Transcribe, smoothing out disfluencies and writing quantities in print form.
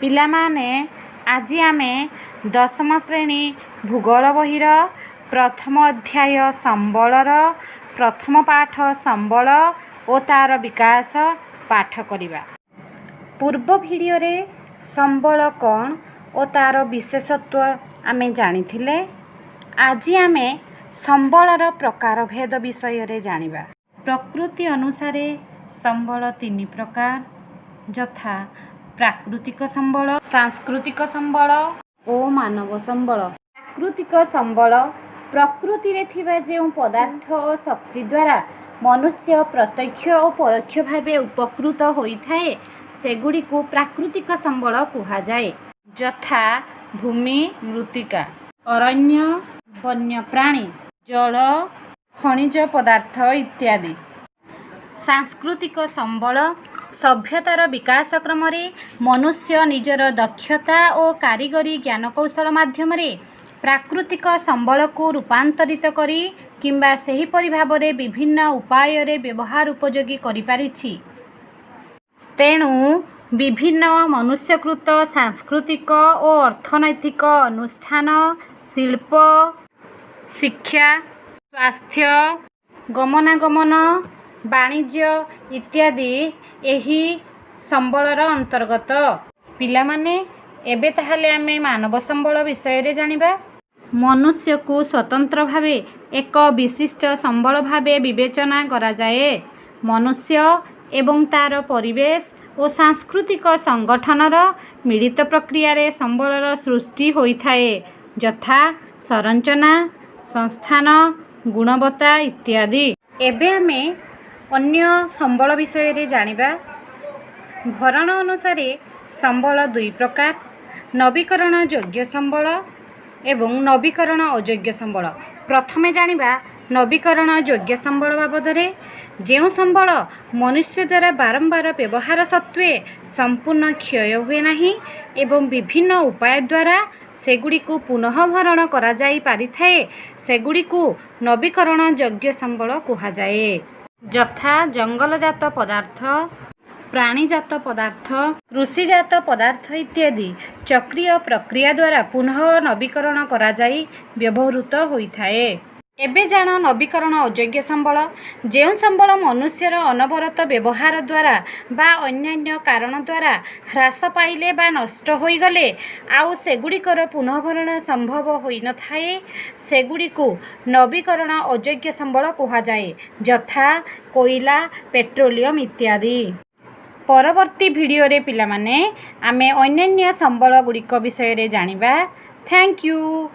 ପିଲାମାନେ, ଆଜି ଆମେ ଦଶମ ଶ୍ରେଣୀ ଭୂଗୋଳ ବହିର ପ୍ରଥମ ଅଧ୍ୟାୟ ସମ୍ବଳର ପ୍ରଥମ ପାଠ ସମ୍ବଳ ଓ ତା'ର ବିକାଶ ପାଠ କରିବା। ପୂର୍ବ ଭିଡ଼ିଓରେ ସମ୍ବଳ କ'ଣ ଓ ତା'ର ବିଶେଷତ୍ୱ ଆମେ ଜାଣିଥିଲେ। ଆଜି ଆମେ ସମ୍ବଳର ପ୍ରକାରଭେଦ ବିଷୟରେ ଜାଣିବା। ପ୍ରକୃତି ଅନୁସାରେ ସମ୍ବଳ ତିନି ପ୍ରକାର, ଯଥା ପ୍ରାକୃତିକ ସମ୍ବଳ, ସାଂସ୍କୃତିକ ସମ୍ବଳ ଓ ମାନବ ସମ୍ବଳ। ପ୍ରାକୃତିକ ସମ୍ବଳ: ପ୍ରକୃତିରେ ଥିବା ଯେଉଁ ପଦାର୍ଥ ଓ ଶକ୍ତି ଦ୍ୱାରା ମନୁଷ୍ୟ ପ୍ରତ୍ୟକ୍ଷ ଓ ପରୋକ୍ଷ ଭାବେ ଉପକୃତ ହୋଇଥାଏ, ସେଗୁଡ଼ିକୁ ପ୍ରାକୃତିକ ସମ୍ବଳ କୁହାଯାଏ। ଯଥା ଭୂମି, ମୃତ୍ତିକା, ଅରଣ୍ୟ, ବନ୍ୟପ୍ରାଣୀ, ଜଳ, ଖଣିଜ ପଦାର୍ଥ ଇତ୍ୟାଦି। ସାଂସ୍କୃତିକ ସମ୍ବଳ: ସଭ୍ୟତାର ବିକାଶ କ୍ରମରେ ମନୁଷ୍ୟ ନିଜର ଦକ୍ଷତା ଓ କାରିଗରୀ ଜ୍ଞାନକୌଶଳ ମାଧ୍ୟମରେ ପ୍ରାକୃତିକ ସମ୍ବଳକୁ ରୂପାନ୍ତରିତ କରି କିମ୍ବା ସେହିପରି ଭାବରେ ବିଭିନ୍ନ ଉପାୟରେ ବ୍ୟବହାର ଉପଯୋଗୀ କରିପାରିଛି। ତେଣୁ ବିଭିନ୍ନ ମନୁଷ୍ୟକୃତ ସାଂସ୍କୃତିକ ଓ ଅର୍ଥନୈତିକ ଅନୁଷ୍ଠାନ, ଶିଳ୍ପ, ଶିକ୍ଷା, ସ୍ୱାସ୍ଥ୍ୟ, ଗମନାଗମନ, ବାଣିଜ୍ୟ ଇତ୍ୟାଦି ଏହି ସମ୍ବଳର ଅନ୍ତର୍ଗତ। ପିଲାମାନେ, ଏବେ ତାହେଲେ ଆମେ ମାନବ ସମ୍ବଳ ବିଷୟରେ ଜାଣିବା। ମନୁଷ୍ୟକୁ ସ୍ୱତନ୍ତ୍ର ଭାବେ ଏକ ବିଶିଷ୍ଟ ସମ୍ବଳ ଭାବେ ବିବେଚନା କରାଯାଏ। ମନୁଷ୍ୟ ଏବଂ ତା'ର ପରିବେଶ ଓ ସାଂସ୍କୃତିକ ସଂଗଠନର ମିଳିତ ପ୍ରକ୍ରିୟାରେ ସମ୍ବଳର ସୃଷ୍ଟି ହୋଇଥାଏ, ଯଥା ସଂରଚନା, ସଂସ୍ଥାନ, ଗୁଣବତ୍ତା ଇତ୍ୟାଦି। ଏବେ ଆମେ ଅନ୍ୟ ସମ୍ବଳ ବିଷୟରେ ଜାଣିବା। ଭରଣ ଅନୁସାରେ ସମ୍ବଳ ଦୁଇ ପ୍ରକାର: ନବୀକରଣ ଯୋଗ୍ୟ ସମ୍ବଳ ଏବଂ ନବୀକରଣ ଅଯୋଗ୍ୟ ସମ୍ବଳ। ପ୍ରଥମେ ଜାଣିବା ନବୀକରଣ ଯୋଗ୍ୟ ସମ୍ବଳ ବାବଦରେ। ଯେଉଁ ସମ୍ବଳ ମନୁଷ୍ୟ ଦ୍ୱାରା ବାରମ୍ବାର ବ୍ୟବହାର ସତ୍ତ୍ୱେ ସମ୍ପୂର୍ଣ୍ଣ କ୍ଷୟ ହୁଏ ନାହିଁ ଏବଂ ବିଭିନ୍ନ ଉପାୟ ଦ୍ୱାରା ସେଗୁଡ଼ିକୁ ପୁନଃଭରଣ କରାଯାଇ ପାରିଥାଏ, ସେଗୁଡ଼ିକୁ ନବୀକରଣ ଯୋଗ୍ୟ ସମ୍ବଳ କୁହାଯାଏ। ଯଥା ଜଙ୍ଗଲଜାତ ପଦାର୍ଥ, ପ୍ରାଣୀଜାତ ପଦାର୍ଥ, କୃଷିଜାତ ପଦାର୍ଥ ଇତ୍ୟାଦି ଚକ୍ରୀୟ ପ୍ରକ୍ରିୟା ଦ୍ୱାରା ପୁନଃ ନବୀକରଣ କରାଯାଇ ବ୍ୟବହୃତ ହୋଇଥାଏ। ଏବେ ଜାଣ ନବୀକରଣ ଅଯୋଗ୍ୟ ସମ୍ବଳ। ଯେଉଁ ସମ୍ବଳ ମନୁଷ୍ୟର ଅନବରତ ବ୍ୟବହାର ଦ୍ୱାରା ବା ଅନ୍ୟାନ୍ୟ କାରଣ ଦ୍ୱାରା ହ୍ରାସ ପାଇଲେ ବା ନଷ୍ଟ ହୋଇଗଲେ ଆଉ ସେଗୁଡ଼ିକର ପୁନଃଭରଣ ସମ୍ଭବ ହୋଇନଥାଏ, ସେଗୁଡ଼ିକୁ ନବୀକରଣ ଅଯୋଗ୍ୟ ସମ୍ବଳ କୁହାଯାଏ। ଯଥା କୋଇଲା, ପେଟ୍ରୋଲିୟମ ଇତ୍ୟାଦି। ପରବର୍ତ୍ତୀ ଭିଡ଼ିଓରେ ପିଲାମାନେ, ଆମେ ଅନ୍ୟାନ୍ୟ ସମ୍ବଳ ଗୁଡ଼ିକ ବିଷୟରେ ଜାଣିବା। Thank you.